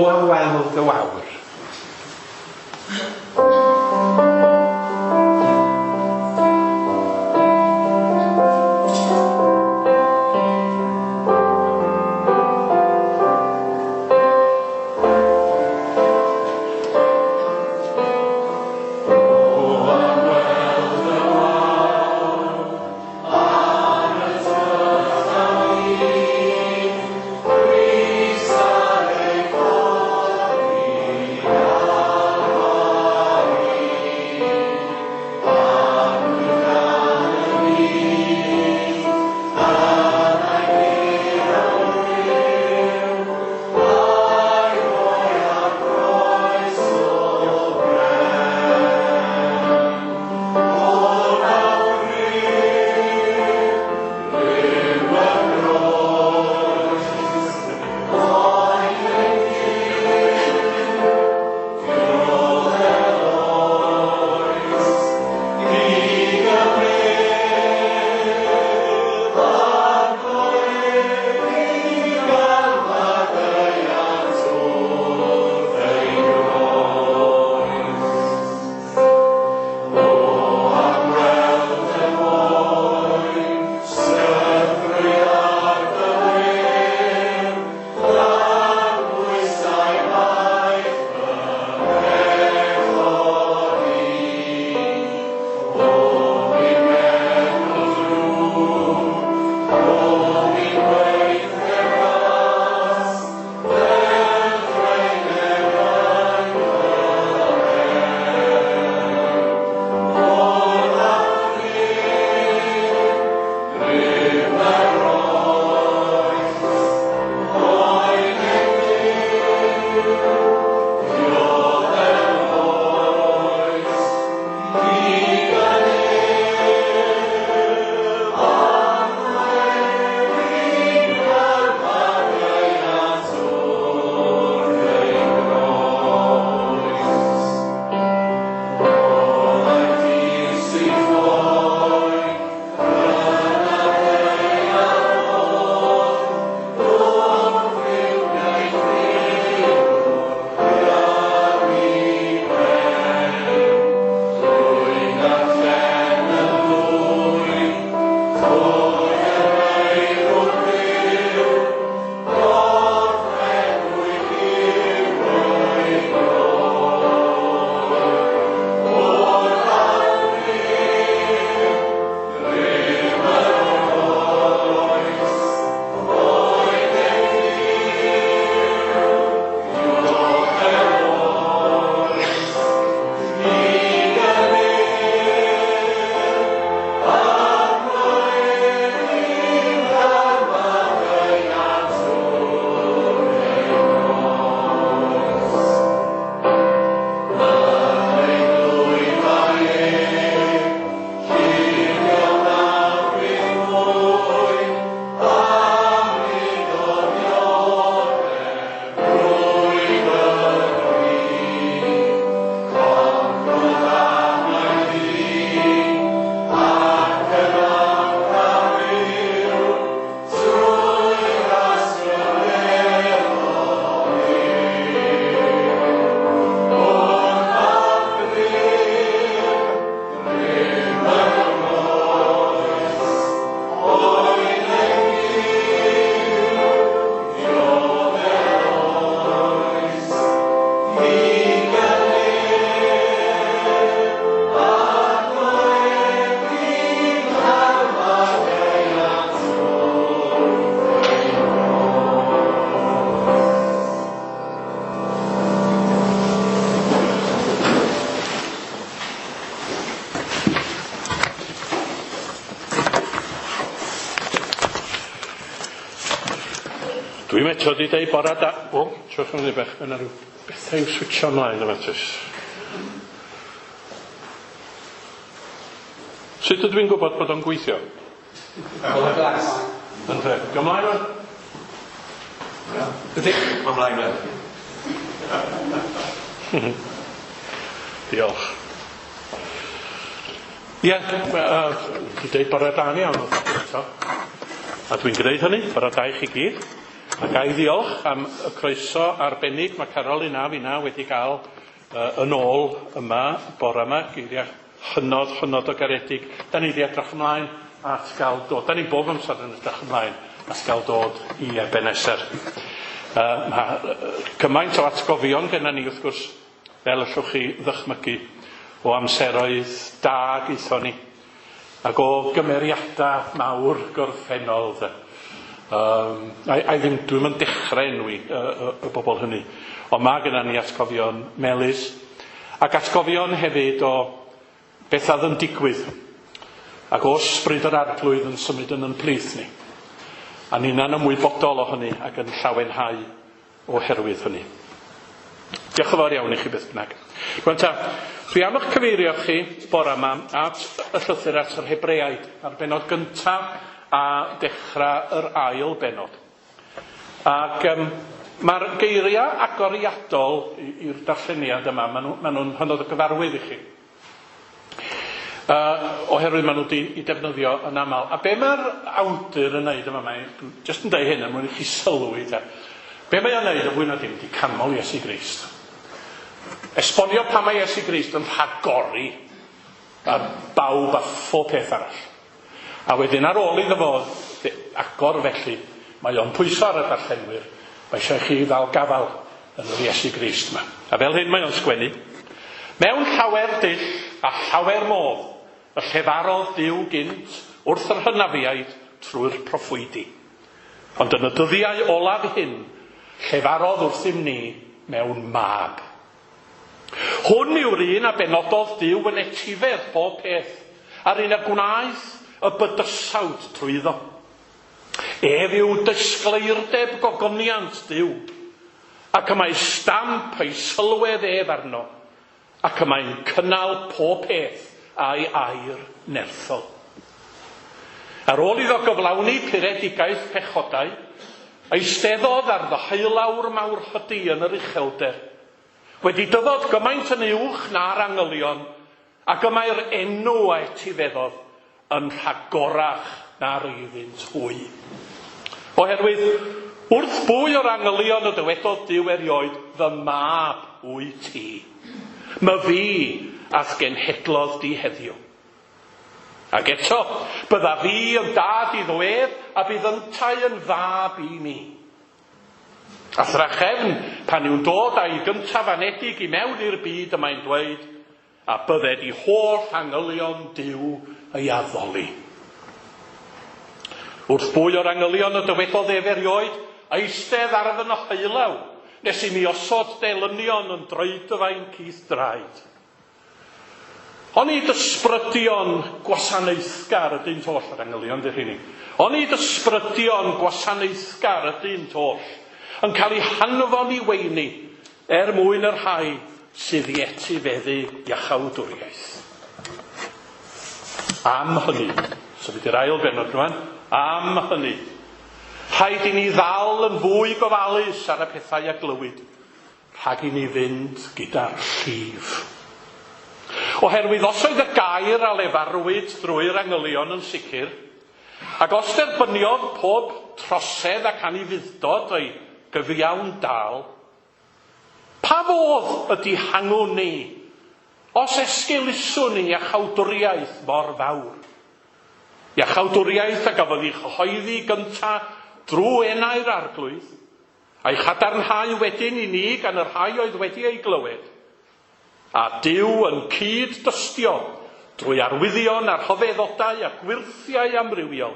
O weld y wawr. Dwi'n eto 'di deud bore da... O, trowch yn bech, mae yna rhyw bethau i'w switsio ymlaen yma, tys. Sut ydw i'n gwybod bod o'n gweithio? Golau glas. Ynte, di o mlaen rwan? Ydy, mae mlaen rwan. Diolch. Ie, dwi'n deud bore da ni iawn eto. A dwi'n gwneud hynny, bore da i chi gyd. A ga i ddiolch am y croeso arbennig mae Carolyn a finna wedi gael uh, yn ôl yma bore yma, geiriau hynod, hynod o garedig. Da ni wedi edrych ymlaen at gael dod. Da ni bob amser yn edrych ymlaen at gael dod i Ebenezer. Mae cymaint o atgofion genna ni wrth gwrs, fel allwch chi ddychmygu, o amseroedd da gaethon ni, ac o gymeriadau mawr gorffennol. De. A, a ddim, dwi'm yn dechrau enwi y, y, y bobl hynny, ond mae genna ni atgofion melys, ac atgofion hefyd o beth oedd yn digwydd, ac o ysbryd yr arglwydd yn symud yn yn plith ni. A ninnau'n ymwybodol o hynny ac yn llawenhau oherwydd hynny. Diolch yn fawr iawn i chi beth bynnag. Rwan ta, dwi am eich cyfeirio chi bore yma at y llythyr at yr Hebreaid, a'r bennod gyntaf a dechrau yr ail bennod. Ac um, mae'r geiriau agoriadol i'r darlleniad yma, maen nhw'n nhw hynod o gyfarwydd i chi. Oherwydd maen nhw wedi i defnyddio yn aml. A be mae'r awdur yn neud yma, mae'n jyst yn deud hyn er mwyn i chi sylwi, te. Be mae o'n neud yn fwy na dim di canmol Iesu Grist. Esbonio pam mae Iesu Grist yn rhagori ar bawb a phob peth arall. A wedyn ar ôl iddo fo agor felly, mae o'n pwyso ar y darllenwyr, mae eisiau chi ddal gafael yn yr Iesu Grist yma. A fel hyn mae o'n sgwennu, mewn llawer dull a llawer modd, y llefarodd Duw gynt wrth yr hynafiaid trwy'r proffwydi. Ond yn y dyddiau olaf hyn, llefarodd wrthym ni mewn mab. Hwn yw'r un a benododd Duw yn etifedd bob peth, a'r un a gwnaeth y bydysawd trwyddo. Ef yw dysgleirdeb gogoniant Duw, ac y mae stamp ei sylwedd ef arno, ac y mae'n cynnal pob peth a'i air nerthol. Ar ôl iddo gyflawni puredigaeth pechodau, eisteddodd ar ddeheulawr mawrhydi yn yr uchelder, wedi dyfod gymaint yn uwch na'r angylion, ac y mae'r enw a etifeddodd yn rhagorach na'r eiddynt hwy. Oherwydd, wrth bwy o'r angylion y dywedodd Duw erioed, fy mab wyt ti, myfi a'th genhedlodd di heddiw. Ac eto, bydda fi yn dad iddo ef, a bydd yntau yn fab i mi. A thrachefn, pan yw'n dod â'i gyntaf anedig i mewn i'r byd y mae'n dweud, a bydded i holl angylion Duw ei addoli. Wrth bwy o'r angylion y dywedodd ef erioed, eistedd ar fy nheulaw, nes i mi osod delynion yn droedfain cith draed. Onid ysbrydion gwasanaethgar ydynt oll, yr angylion 'di rheini. Onid ysbrydion gwasanaethgar ydynt oll, yn cael eu hanfon i weini er mwyn y rhai sydd i etifeddu iachawdwriaeth. Am hynny, symud i'r ail bennod rwan, am hynny, rhaid i ni ddal yn fwy gofalus ar y pethau a glywyd, rhag i ni fynd gyda'r llif. Oherwydd os oedd y gair a lefarwyd drwy'r angylion yn sicr, ac os derbyniodd pob trosedd ac anufudd-dod ei gyfiawn dal, pa fodd y dihangwn ni os esgeuluswn ni iachawdwriaeth mor fawr? Iachawdwriaeth a gafodd ei chyhoeddi gyntaf drwy enau'r Arglwydd, a'i chadarnhau wedyn i ni gan y rhai oedd wedi ei glywed, a Duw yn cyd-dystio drwy arwyddion a rhyfeddodau a gwyrthiau amrywiol,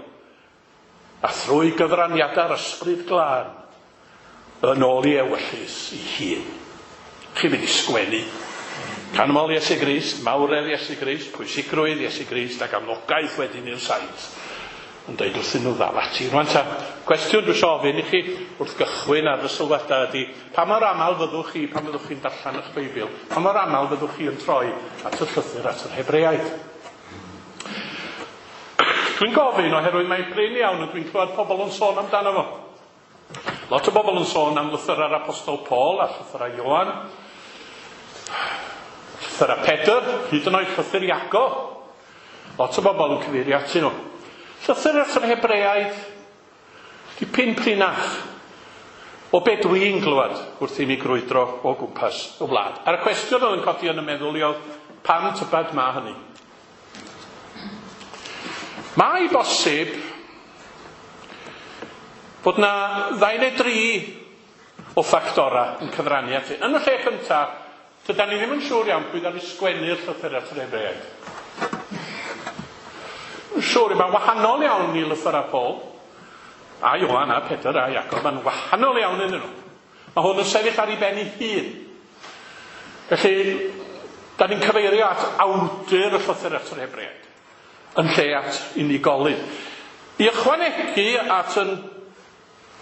a thrwy gyfraniadau'r Ysbryd Glân yn ôl i ewyllys ei hun. Chi'n mynd i sgwennu. Canmol Iesu Grist, mawredd Iesu Grist, pwysigrwydd Iesu Grist ac amnogaeth wedyn i'r saint yn dweud wrthyn nhw ddal ati. Rwan ta, cwestiwn dwi eisiau ofyn i chi wrth gychwyn ar y sylwadau ydy, pa mor aml fyddwch chi, pan fyddwch chi'n darllen eich Beibl, pa mor aml fyddwch chi yn troi at y llythyr at yr Hebreaid? Dwi'n gofyn oherwydd mae'n prin iawn a dwi'n clywed pobl yn sôn amdano fo. Lot o bobl yn sôn am lythyrau'r Apostol Paul a llythyrau Ioan, llythyrau Pedr, hyd yn oed llythyr Iago. Lot o bobl yn cyfeirio atyn nhw. Llythyr at yr Hebreaid, dipyn prinach. O be dwi'n glywed wrth i mi grwydro o gwmpas y wlad. A'r cwestiwn oedd yn codi yn y meddwl i oedd, pam tybed ma hynny? Mae bosib bod na ddau neu dri o ffactora yn cyfrannu at hyn. Yn y lle cyntaf, dydan ni ddim yn siŵr iawn pwy ddaru sgwennu'r llythyr at yr Hebreaid. Yn siŵr, mae'n wahanol iawn i lythyrau Paul, a Ioan, a Pedr, a Iacob, mae'n wahanol iawn iddyn nhw. Mae hwn yn sefyll ar ei ben ei hun. Felly, da ni'n cyfeirio at awdur y llythyr at yr Hebreaid, yn lle at unigolyn. I ychwanegu at yn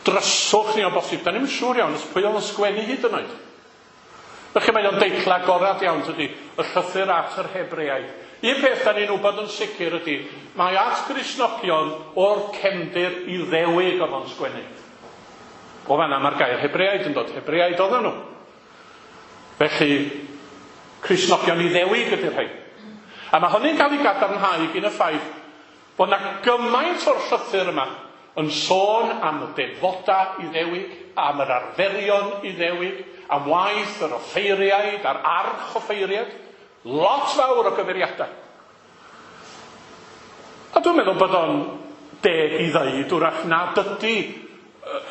dryswch ni o bosib, da ni'm yn siŵr iawn os pwy oedd yn sgwennu hyd yn oed. Felly mae o'n deitl agorad iawn, tydi, y llythyr at yr Hebreaid. Un peth da ni'n wybod yn sicr ydy, mae at Gristnogion o'r cefndir Iddewig oedd o'n sgwennu. O fanna mae'r gair Hebreaid yn dod. Hebreaid oedden nhw. Felly, Cristnogion Iddewig ydy'r rhain. A mae hynny'n cael ei gadarnhau gyn y ffaith bod na gymaint o'r llythyr yma yn sôn am y defodau Iddewig, am yr arferion Iddewig, am waith yr offeiriaid a'r arch offeiriaid. Lot fawr o gyfeiriadau. A dwi'n meddwl bod o'n deg i ddeud wrach nad ydy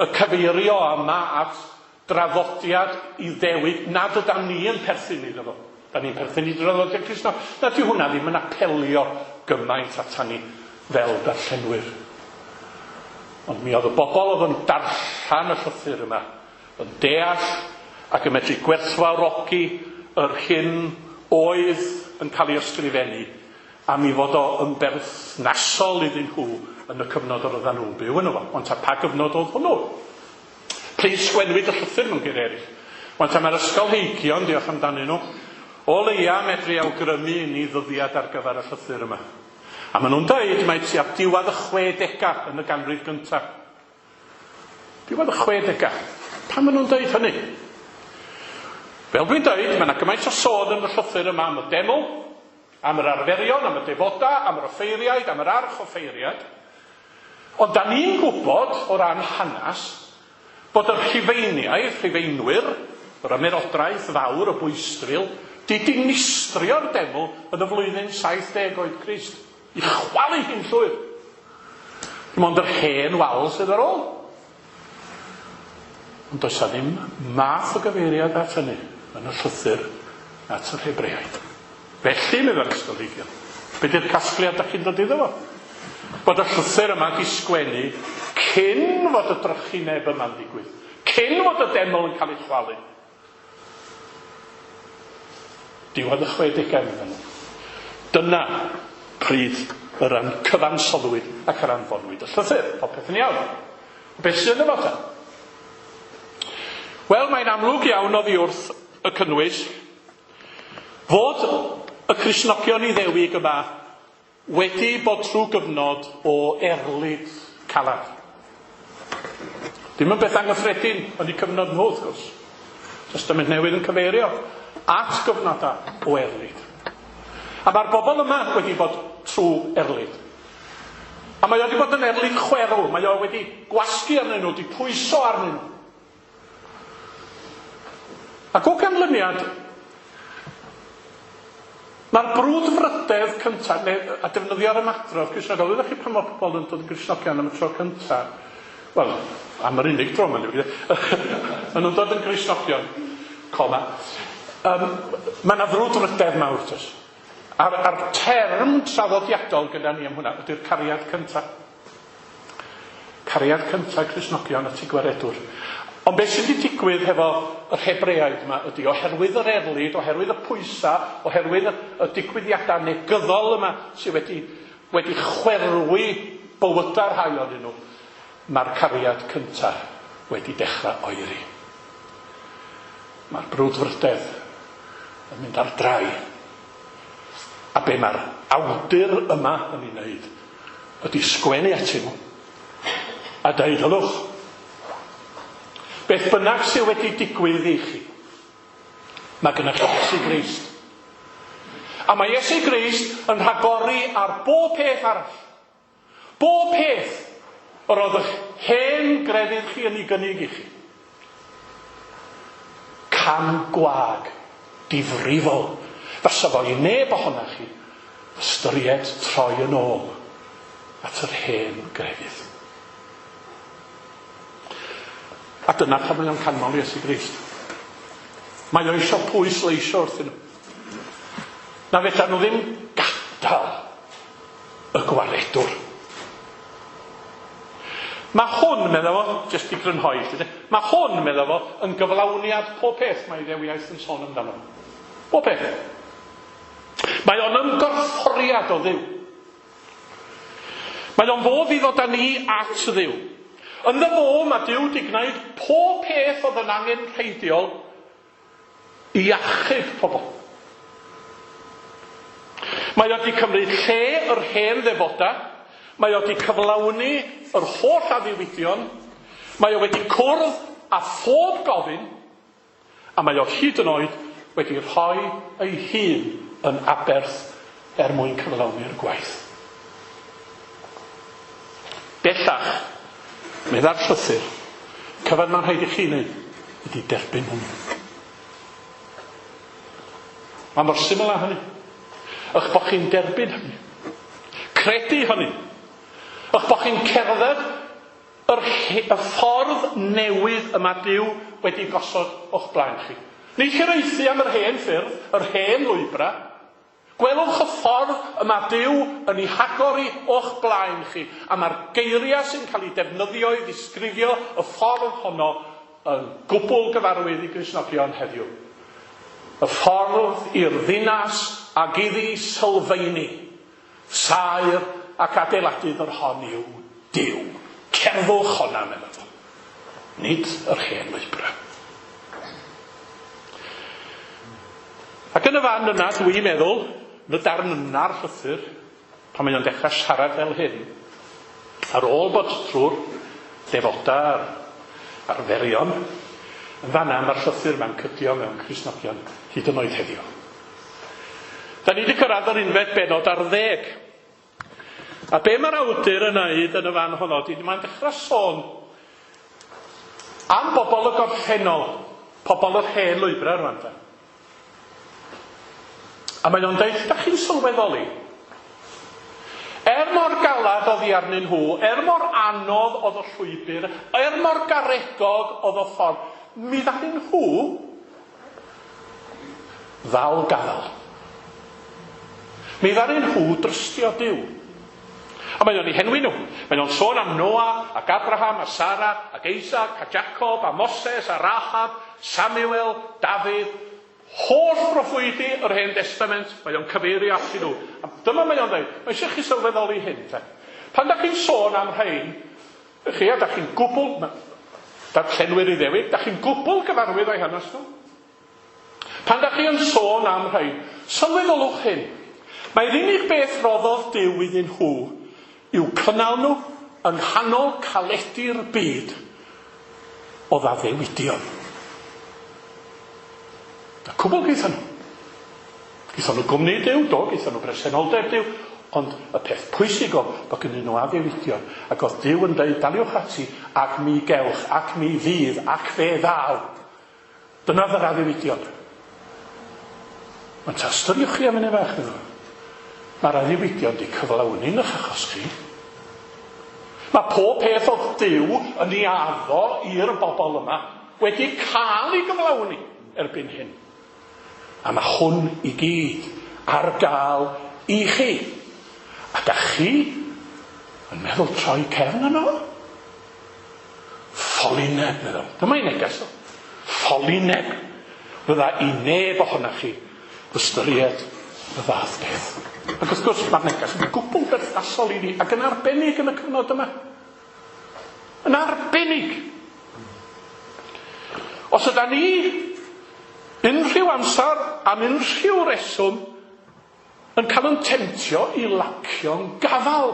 y cyfeirio yma at draddodiad Iddewig nad ydan ni yn perthyn iddo fo. Da ni'n perthyn i draddodiad Cristnogol. Na, di hwnna ddim yn apelio gymaint atan ni fel darllenwyr. Ond mi oedd y bobl oedd yn darllen y llythyr yma yn deall ac yn medru gwerthfawrogi yr hyn oedd yn cael ei ysgrifennu, a mi fod o yn berthnasol iddyn nhw yn y cyfnod yr oedden nhw'n byw yno fo. Ond ta pa gyfnod oedd hwnnw? Pryd sgwennwyd y llythyr mewn geiriau eraill? Wan ta mae'r ysgolheigion, diolch amdanyn nhw, o leia medru awgrymu i ni ddyddiad ar gyfer y llythyr yma. A maen nhw'n dweud mai tua diwedd y 60au yn y ganrif gyntaf. Diwedd y 60au. Pam maen nhw'n dweud hynny? Fel dwi'n dweud, mae yna gymaint o sôn yn y llythyr yma am y deml, am yr arferion, am y defodau, am yr offeiriaid, am yr arch offeiriad. Ond da ni'n gwybod o ran hanes bod y Rhufeiniaid, Rhufeinwyr, yr ymerodraeth fawr, y bwystfil, di dinistrio'r deml yn y flwyddyn 70 oed Crist, i chwalu hi'n llwyr. Dim ond yr hen wal sydd ar ôl. Ond does 'na ddim math o gyfeiriad at hynny yn y llythyr at yr Hebreaid. Felly, meddai'r ysgolheigion, be di'r casgliad da chi'n dod iddo fo? Bod y llythyr yma di sgwennu cyn fod y drychineb yma'n digwydd, cyn fod y deml yn cael ei chwalu. Diwedd y 60au, medden nhw. Dyna pryd yr cyfansoddwyd ac yr anfonwyd y llythyr. Popeth yn iawn. Beth sydd yno fo ta? Wel, mae'n amlwg iawn oddi wrth y cynnwys fod y Cristnogion Iddewig yma wedi bod trwy gyfnod o erlid calad. Dim yn beth anghyffredin yn eu cyfnod nhw, wrth gwrs. Testament Newydd yn cyfeirio at gyfnodau o erlid. A mae'r bobl yma wedi bod trwy erlid. A mae o wedi bod yn erlid chwerw, mae o wedi gwasgu arnyn nhw, wedi pwyso arnyn nhw. Ac o ganlyniad, mae'r brwdfrydedd cyntaf, neu, a defnyddio'r ymadrodd Cristnogol, ydych chi pan mae pobl yn dod yn Gristnogion am y tro cyntaf, wel, am yr unig dro mae'n debyg, maen nhw'n dod yn Gristnogion, coma, mae yna frwdfrydedd mawr, tys. A'r term traddodiadol gyda ni am hwnna ydy'r cariad cyntaf. Cariad cyntaf Cristnogion at y gwaredwr. Ond beth sydd wedi digwydd hefo yr Hebreaid yma ydy oherwydd yr erlid, oherwydd y pwysau, oherwydd y digwyddiadau negyddol yma sydd wedi chwerwi bywydau'r rhai ohonyn nhw, mae'r cariad cyntaf wedi dechrau oeri. Mae'r brwdfrydedd yn mynd ar drai. A be mae'r awdur yma yn ei wneud ydy sgwennu atyn nhw a deud, hylwch, beth bynnag sydd wedi digwydd i chi, mae gennych chi Iesu Grist. A mae Iesu Grist yn rhagori ar bob peth arall. Bob peth yr oedd eich hen grefydd chi yn ei gynnig i chi. Cam gwag, difrifol, fasa fo i neb ohonoch chi ystyried troi yn ôl at yr hen grefydd. A dyna pam mae o'n canmol Iesu Grist. Mae o eisiau pwysleisio wrthyn nhw. Na fedran nhw ddim gadael y gwaredwr. Mae hwn, medda fo, jyst i grynhoi, mae hwn, medda fo, yn gyflawniad pob peth mae Iddewiaeth yn sôn amdano. Pob peth. Mae o'n ymgorfforiad o Dduw. Mae o'n fodd i ddod â ni at Dduw. Ynddo fo mae Duw 'di gwneud pob peth oedd yn angenrheidiol i achub pobl. Mae o 'di cymryd lle yr hen ddefodau, mae o 'di cyflawni yr holl addewidion, mae o wedi cwrdd â phob gofyn, a mae o hyd yn oed wedi rhoi ei hun yn aberth er mwyn cyflawni'r gwaith. Bellach, meddai'r llythyr, cyfan mae'n rhaid i chi wneud ydy derbyn hynny. Mae mor syml â hynny. Ych bod chi'n derbyn hynny. Credu hynny. Ych bod chi'n cerdded yr, y ffordd newydd y mae Duw wedi gosod o'ch blaen chi. Nid hiraethu am yr hen ffyrdd, yr hen lwybrau. Gwelwch y ffordd y mae Duw yn ei hagor i o'ch blaen chi, a mae'r geiriau sy'n cael eu defnyddio i ddisgrifio y ffordd honno yn gwbl gyfarwydd i Gristnogion heddiw. Y ffordd i'r ddinas ag iddi sylfaeni, saer ac adeiladydd yr hon yw Duw. Cerddwch honna, meddai fo. Nid yr hen lwybrau. Ac yn y fan yna, dwi'n meddwl, yn y darn yna'r llythyr, pan mae o'n dechrau siarad fel hyn, ar ôl bod trwy'r defodau a'r arferion, yn fanna mae'r llythyr ma'n cydio mewn Cristnogion hyd yn oed heddiw. Da ni wedi cyrraedd yr unfed bennod ar ddeg. A be mae'r awdur yn wneud yn y fan honno, di, mae'n dechrau sôn am bobl y gorffennol, pobl yr hen lwybrau rwan ta. A mae o'n deud, da chi'n sylweddoli, er mor galad oedd hi arnyn nhw, er mor anodd oedd y llwybr, er mor garegog oedd y ffordd, mi ddaru nhw ddal gafael. Mi ddaru nhw drystio Duw. A mae o'n eu henwi nhw. Mae o'n sôn am Noa, ac Abraham, a Sara, ac Isaac, a Jacob, a Moses, a Rahab, Samuel, Dafydd, holl broffwydi yr Hen Destament, mae o'n cyfeirio atyn nhw. A dyma mae o'n dweud, mae eisiau chi sylweddoli hyn, te. Pan da chi'n sôn am rhain, chi, a da chi'n gwbl, darllenwyr Iddewig, da chi'n gwbl gyfarwydd â'i hanes nhw. Pan da chi yn sôn am rhain, sylweddolwch hyn. Mae'r unig beth roddodd Duw iddyn nhw i'w cynnal nhw yng nghanol caledi'r byd oedd addewidion. Y cwbl gaethon nhw. Gaethon nhw gwmni Duw, do, gaethon nhw bresenoldeb Duw, ond y peth pwysig oedd bod gynnyn nhw addewidion, ac oedd Duw yn dweud, daliwch ati, ac mi gewch, ac mi fydd, ac fe ddaw. Dyna oedd yr addewidion. Ond ta ystyriwch chi am munud fach, meddwl. Mae'r addewidion di cyflawni yn eich achos chi. Mae pob peth oedd Duw yn ei addo i'r bobl yma wedi cael ei gyflawni erbyn hyn. A mae hwn i gyd ar gael i chi. A da chi yn meddwl troi cefn arno fo? Ffolineb, meddwl. Dyma ei neges o. Ffolineb fydda i neb ohonoch chi ystyried y fath beth. Ac wrth gwrs, mae'r neges yn gwbl berthnasol i ni, ac yn arbennig yn y cyfnod yma. Yn arbennig. Os yda ni unrhyw amser am unrhyw reswm yn cael yn temtio i lacio'n gafal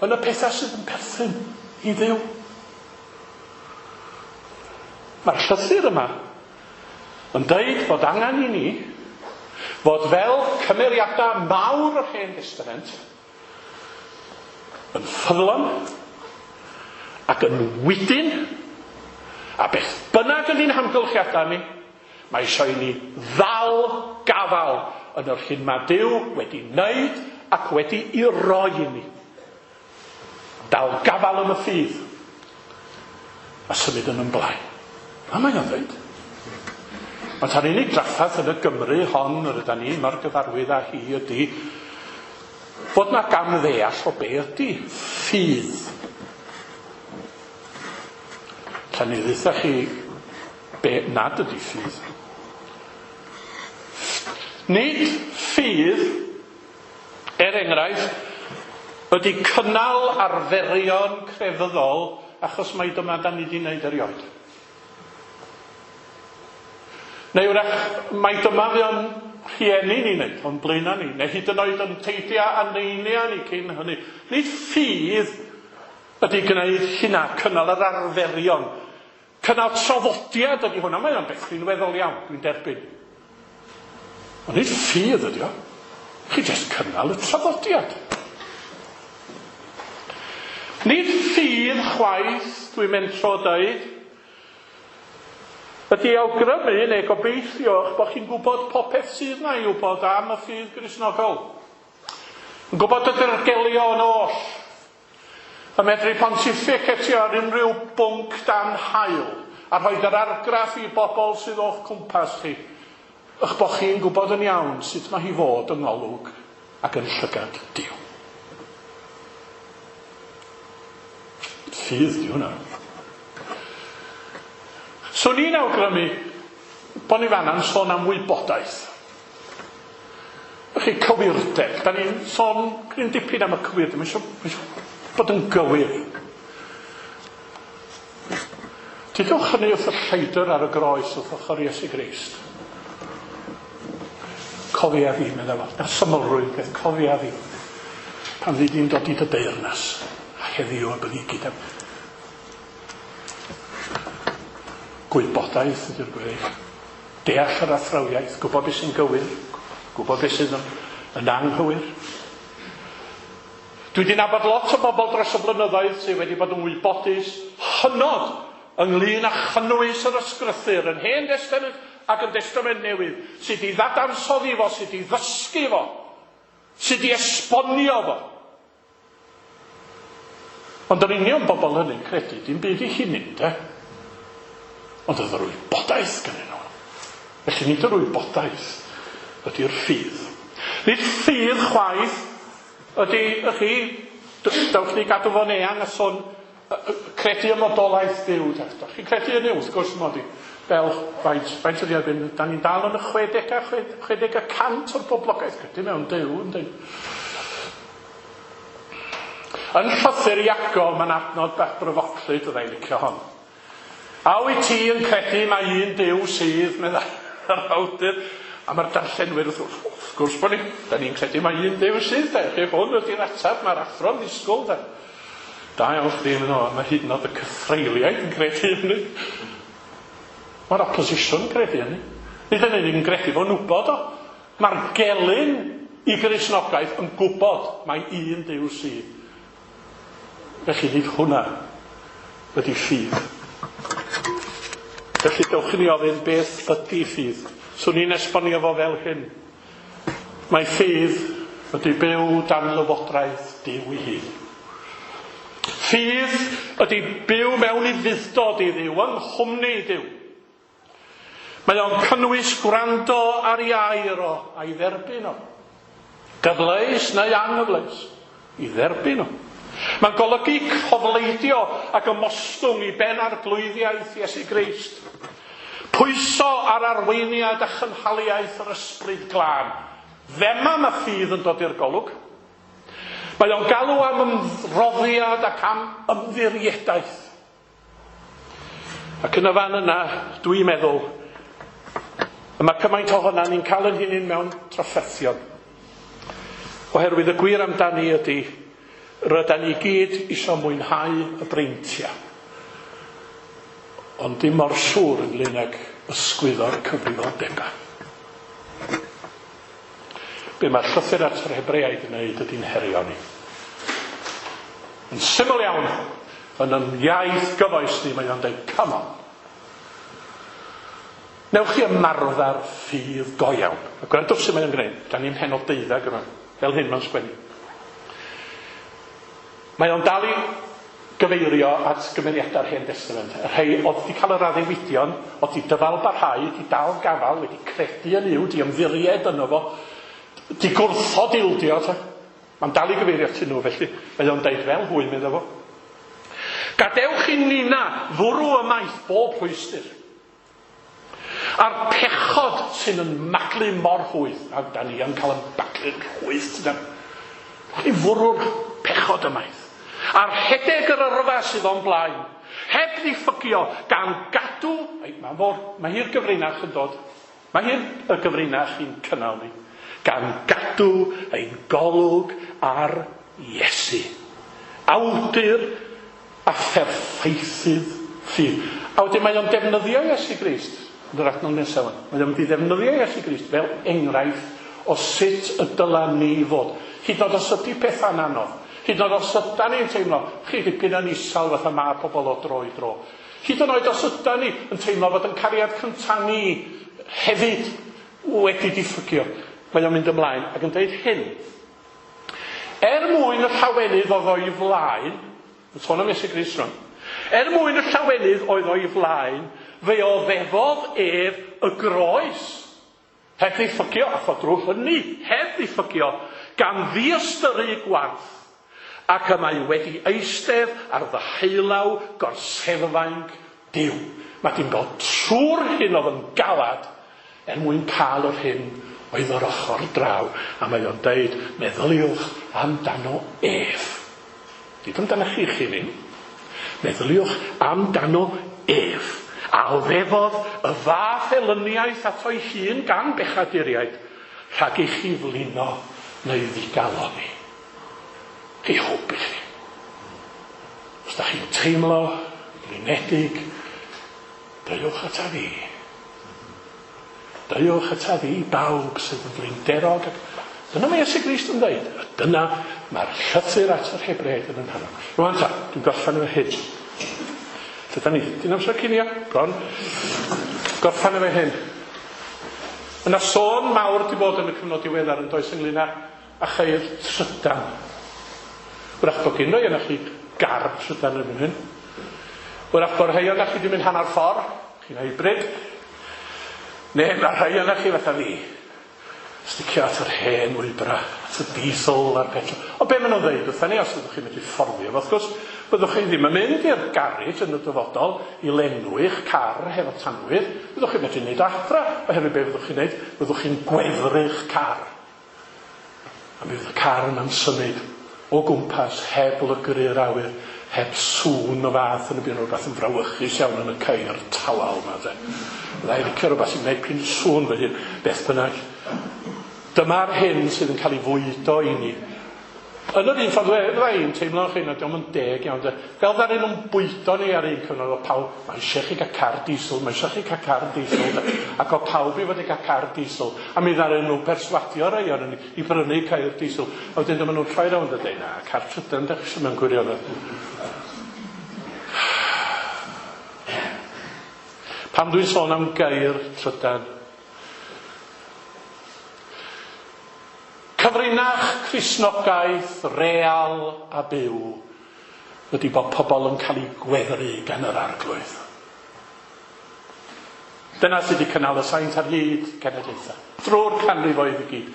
yn y pethau sydd yn perthyn i Dduw. Mae'r llythyr yma yn deud bod angen i ni fod fel cymeriadau mawr yr Hen Destament yn ffyddlon ac yn wydyn a beth bynnag yn ein hamgylchiadau ni. Mae eisiau i ni ddal gafael yn yr hyn mae Duw wedi wneud ac wedi i roi i ni. Dal gafael yn y ffydd a symud yn ymlaen. A mae o'n dweud. Ond ta'r unig drafferth yn y Gymru hon yr yda ni mor gyfarwydd â hi ydy bod na gam ddeall o be ydy ffydd. Lla ni ddeutha chi be nad ydy ffydd. Nid ffydd, er enghraifft, ydy cynnal arferion crefyddol achos mai dyma da ni wedi wneud erioed. Neu wrach mai dyma fi o'n rhieni ni'n neud, o'n blaenau ni, neu hyd yn oed o'n teidiau a neiniau ni cyn hynny. Nid ffydd ydy gwneud hynna, cynnal yr arferion. Cynnal traddodiad ydy hwnna, mae o'n beth rhinweddol iawn, dwi'n derbyn. Ond nid ffydd ydy o. Chi jyst cynnal y traddodiad. Nid ffydd chwaith, dwi'n mentro dweud, ydy awgrymu neu gobeithio eich bod chi'n gwybod popeth sydd na i wybod am y ffydd Gristnogol. Yn gwybod y dirgelion oll. Y medru pontificetio ar unrhyw bwnc dan haul a rhoi yr argraff i bobl sydd o'ch cwmpas chi eich bod chi'n gwybod yn iawn sut mae hi fod yng ngolwg ac yn llygad Duw. Ffydd di hwnna. Swn i'n awgrymu bod ni fanna'n sôn am wybodaeth. Chi cywirdeb. Da ni'n sôn cryn dipyn am y cywirdeb. Mae eisiau bod yn gywir. Dudwch hynny wrth y lleidr ar y groes wrth ochr Iesu Grist. Cofia fi, meddai fo. Na symlrwydd peth, cofia fi. Pan fyddi di'n dod i dy deyrnas, a heddiw y byddi gyda. Gwybodaeth ydy'r gweddill. Deall yr athrawiaeth, gwybod beth sy'n gywir, gwybod beth sydd yn, yn anghywir. Dwi wedi nabod lot o bobl dros y blynyddoedd sydd wedi bod yn wybodus hynod ynglyn â chynnwys yr ysgrythur yn Hen Destament ac yn Destament Newydd, sydd wedi ddadansoddi fo, sydd wedi ddysgu fo, sydd wedi esbonio fo. Ond yr union bobl hynny'n credu dim byd i hunain, de. Ond oedd yr wybodaeth gynnyn nhw. Felly nid yr wybodaeth ydy'r ffydd. Nid ffydd chwaith ydy, y chi, dewch ni gadw fo'n eang a sôn credu ym modolaeth Duw. Da chi'n credu yn wrth gwrs mod i. Fel, faint, faint ydy erbyn, da ni'n dal yn y 60, 60 y cant o'r boblogaeth credu mewn Duw, ynddi? Yn llythyr Iago, mae'n adnod bach bryfoclyd, fydda i'n licio hon. A wyt ti yn credu mai un Duw sydd, meddai yr awdur, a mae'r darllenwyr wrth, wrth gwrs bod ni, da ni'n credu mai un Duw sydd, de, chi hwn ydy'r ateb, mae'r athro'n ddisgwyl, de. Da iawn chdi, mynd o, mae hyd yn oed y cythreuliaid yn credu hynny. Mae'r opposition yn credu hynny. Nid yn unig yn credu fo'n wybod o. Mae'r gelyn i Gristnogaeth yn gwybod mai un Duw sydd. Felly nid hwnna ydy ffydd. Felly dewch i ni ofyn beth ydy ffydd. Swn i'n esbonio fo fel hyn. Mae ffydd ydy byw dan lywodraeth Duw ei hun. Ffydd ydy byw mewn ufudd-dod i Dduw, yng nghwmni Duw. Mae o'n cynnwys gwrando ar ei air o a'i dderbyn o. Gyfleus neu anghyfleus, i dderbyn o. Mae'n golygu cofleidio ac ymostwng i ben arglwyddiaeth Iesu Grist. Pwyso ar arweiniad a chynhaliaeth yr ysbryd glân. Thema mae ffydd yn dod i'r golwg. Mae o'n galw am ymroddiad ac am ymddiriedaeth. Ac yn y fan yna, dwi'n meddwl, y mae cymaint ohonan ni'n cael yn hunain mewn trafferthion. Oherwydd y gwir amdani ydy, rydan ni gyd isio mwynhau y breintiau. Ond dim mor siŵr ynglyn ag ysgwyddo'r cyfrifoldebau. Be mae'r llythyr at yr Hebreaid yn wneud ydy'n herio ni. Yn syml iawn, yn yn iaith gyfoes ni, mae o'n dweud, come on. Newch chi ymarfer ffydd go iawn. A gwrandwch sut mae o'n gwneud. Da ni'n penod 12 yma. Fel hyn mae'n sgwennu. Mae o'n dal i gyfeirio at gymeriadau'r Hen Destament. Y rhai oedd wedi cael yr addewidion, oedd wedi dyfal barhau, wedi dal gafal, wedi credu yn Nuw, di ymddiried yno fo, di gwrthod ildio. Ta. Mae'n dal i gyfeirio atyn nhw, felly mae o'n deud fel hwy, medda fo. Gadewch i nina fwrw ymaith bob rhwystr. A'r pechod sy'n yn maglu mor rhwydd, a da ni yn cael yn baglu'n rhwydd, dydan. Ni fwrw'r pechod ymaith. A'r rhedeg yr yrfa sydd o'n blaen, heb ddiffygio, gan gadw, mae, mor, mae hi'r gyfrinach yn dod, mae hi'r y gyfrinach i'n cynnal ni, gan gadw ein golwg ar Iesu. Awdur a pherffeithydd ffydd. A wedyn mae o'n defnyddio Iesu Grist yn yr adnod nesaf yma. Mae o'n mynd i ddefnyddio Iesu Grist fel enghraifft o sut y dyla ni fod. Hyd yn oed os ydy pethau'n anodd. Hyd yn oed os yda ni'n teimlo, chi dipyn yn isel fatha mae pobl o dro i dro. Hyd yn oed os yda ni yn teimlo fod yn cariad cyntaf ni hefyd wedi diffygio. Mae o'n mynd ymlaen ac yn dweud hyn. Er mwyn y llawenydd oedd o'i flaen, yn sôn am Iesu Grist rwan, er mwyn y llawenydd oedd o'i flaen, fe oddefodd ef y groes. Heb ddiffygio, a drwy hynny, heb ddiffygio, gan ddiystyru gwarth, ac y mae wedi eistedd ar ddeheulaw gorseddfainc Duw. Mae di'n dod trwy'r hyn oedd yn galad er mwyn cael yr hyn oedd o'r ochr draw. A mae o'n deud, meddyliwch amdano ef. Nid amdano chi chi ddim. Meddyliwch amdano ef. A oddefodd y fath elyniaeth ato'i hun gan bechaduriaid, rhag i chi flino neu ddigalonni. Ei hwb i chi. Os da chi'n teimlo blinedig, deuwch ata fi. Deuwch ata fi bawb sydd yn flinderog. Dyna mae Iesu Grist yn dweud. A dyna mae'r llythyr at yr Hebreaid yn annog. Rwan ta, dwi'n gorffen efo hyn. Lle da ni? Di'n amser cinio? Bron. Gorffen efo hyn. Yna sôn mawr di bod yn y cyfnod diweddar yn does ynglyn â a cheir trydan. Wrach bod gen rai yna chi gar trydan erbyn hyn. Wrach bod rhai yna chi wedi mynd hanner ffordd, chi'n hybrid. Neu mae rhai yna chi fatha fi, sticio at yr hen wybra, at y diesel a'r petrol. O be maen nhw'n dweud wrtha ni, os ydych chi'n medru fforddio fo, wrth gwrs, byddwch chi ddim yn mynd i'r garej yn y dyfodol i lenwi'ch car hefo tanwydd, byddwch chi'n medru wneud adra, oherwydd be fyddwch chi'n wneud, byddwch chi'n gwefru'ch car. A mi fydd y car yma'n symud o gwmpas heb lygru'r awyr, heb sŵn o fath yn y byd, rhywbeth yn frawychus iawn yn y ceir tawel yma. De. Fydda i'n licio rhywbeth sy'n gwneud pyn sŵn fy hun, beth bynnag. Dyma'r hyn sydd yn cael ei fwydo i ni. Yn yr un ffordd, fydda i'n teimlo chi, na diolch yn deg iawn. De. Fel ddaru nhw'n bwydo ni ar un cyfnod o pawb, mae eisiau chi gael car diesel, mae eisiau chi gael car diesel. De. Ac o pawb i fod i gael car diesel. A mi ddaru nhw perswadio rai o'n ni i brynu ceir diesel. A wedyn dyma nhw'n troi rownd a dweud, na, car trydan, dach chi eisiau mewn gwirionedd. Pam dwi'n sôn am geir trydan? Cyfrinach Cristnogaeth real a byw ydy bod pobl yn cael eu gwefru gan yr arglwydd. Dyna sydd wedi cynnal y saint ar hyd cenedlaethau, drwy'r canrifoedd i gyd.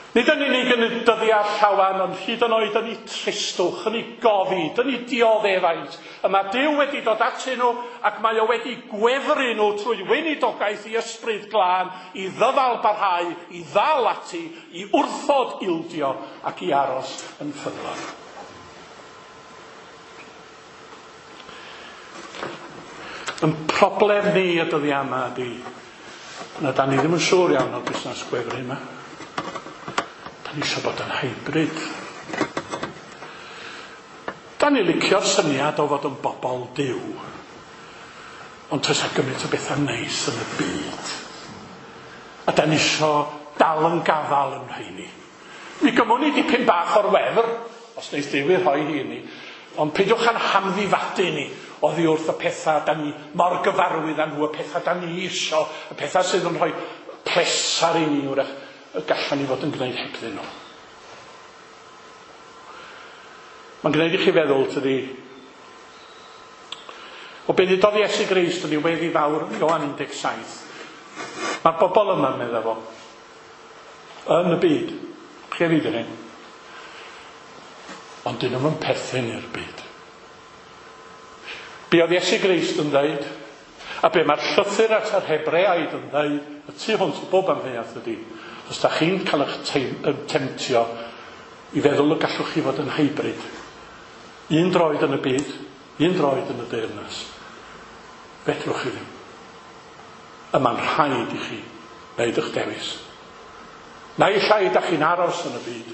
Nid yn unig yn y dyddiau llawen, ond hyd yn oed yn eu tristwch, yn eu gofid, yn eu dioddefaint. Y mae Duw wedi dod atyn nhw ac mae o wedi gwefru nhw trwy weinidogaeth i ysbryd glân, i ddyfal barhau, i ddal ati, i wrthod ildio ac i aros yn ffyddlon. Yn problem ni y dyddiau yma ydy na da ni ddim yn siŵr iawn o'r busnes gwefru yma. Da ni eisiau bod yn hybrid. Da ni licio'r syniad o fod yn bobl Duw. Ond toes 'na gymaint o bethau neis yn y byd. A da ni eisiau dal yn gafal yn rheini. Mi gymwn ni dipyn bach o'r wefr, os neith Duw i rhoi hi i ni, ond peidiwch â'n hamddifadu ni oddi wrth y pethau da ni mor gyfarwydd â nhw, y pethau da ni isio, y pethau sydd yn rhoi plesar i ni, wrach, y gallan ni fod yn gwneud hebddyn nhw. Mae'n gwneud i chi feddwl, tydi, o be ddudodd Iesu Grist yn ei weddi fawr yn Ioan 17. Mae'r bobl yma, medda fo, yn y byd. Chi a fi dyn hyn. Ond dyn nhw'n perthyn i'r byd. Be oedd Iesu Grist yn dweud, a be mae'r llythyr at yr Hebreaid yn dweud, y tu hwnt i bob amheuaeth ydy, os da chi'n cael eich temtio i feddwl y gallwch chi fod yn hybrid, un droed yn y byd, un droed yn y deyrnas, fedrwch chi ddim. Y mae'n rhaid i chi wneud eich dewis. Naill ai da chi'n aros yn y byd,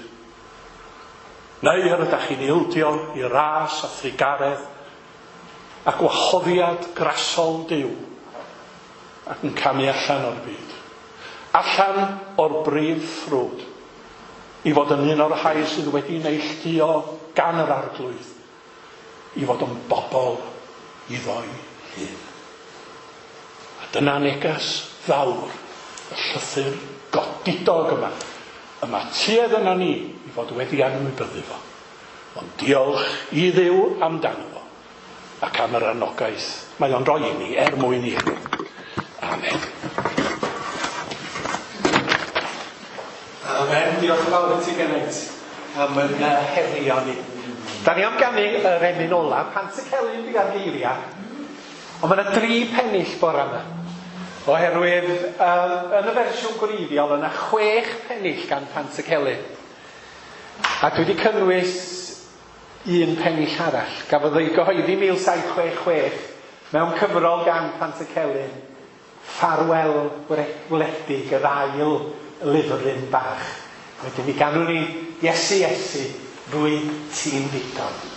neu yr ydych chi'n ildio i ras a thrugaredd a gwahoddiad grasol Duw ac yn camu allan o'r byd. Allan o'r brif ffrwd i fod yn un o'r rhai sydd wedi neilltuo gan yr Arglwydd i fod yn bobl iddo'i hun. A dyna neges fawr y llythyr godidog yma. Y mae tuedd yna ni i fod wedi anwybyddu fo. Ond diolch i Dduw amdano fo ac am yr anogaeth mae o'n rhoi i ni er mwyn i enw. Amen. Amen. Diolch yn fawr i ti Geraint am yn herio ni. Da ni am ganu yr emyn ola, Pantycelyn 'di ar geiriau. Ond mae yna dri pennill bora yma. Oherwydd yn y fersiwn gwreiddiol yna 6 pennill gan Pantycelyn. A dwi wedi cynnwys un pennill arall. Gafodd ei gyhoeddi 1766 mewn cyfrol gan Pantycelyn, Ffarwel Wledig, yr ail lyfryn bach. Wedyn mi ganwn ni Iesu, Iesu, rwyt ti'n ddigon. Rwyt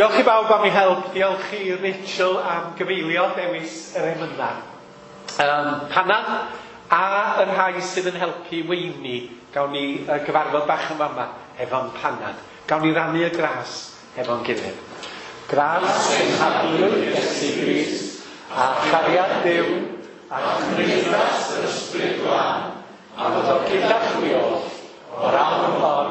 Diolch i bawb am ei help, diolch i Rachel am gyfeilio dewis yr emynau. Panad a y rhai sydd yn helpu weini, gawn ni gyfarfod bach yn fama efo'n panad. Gawn ni rannu y gras efo'n gilydd. Gras ein Harglwydd Iesu Grist, a chariad Duw, a chymdeithas yr Ysbryd Glân, a fyddo gyda chwi oll, o'r awr hon.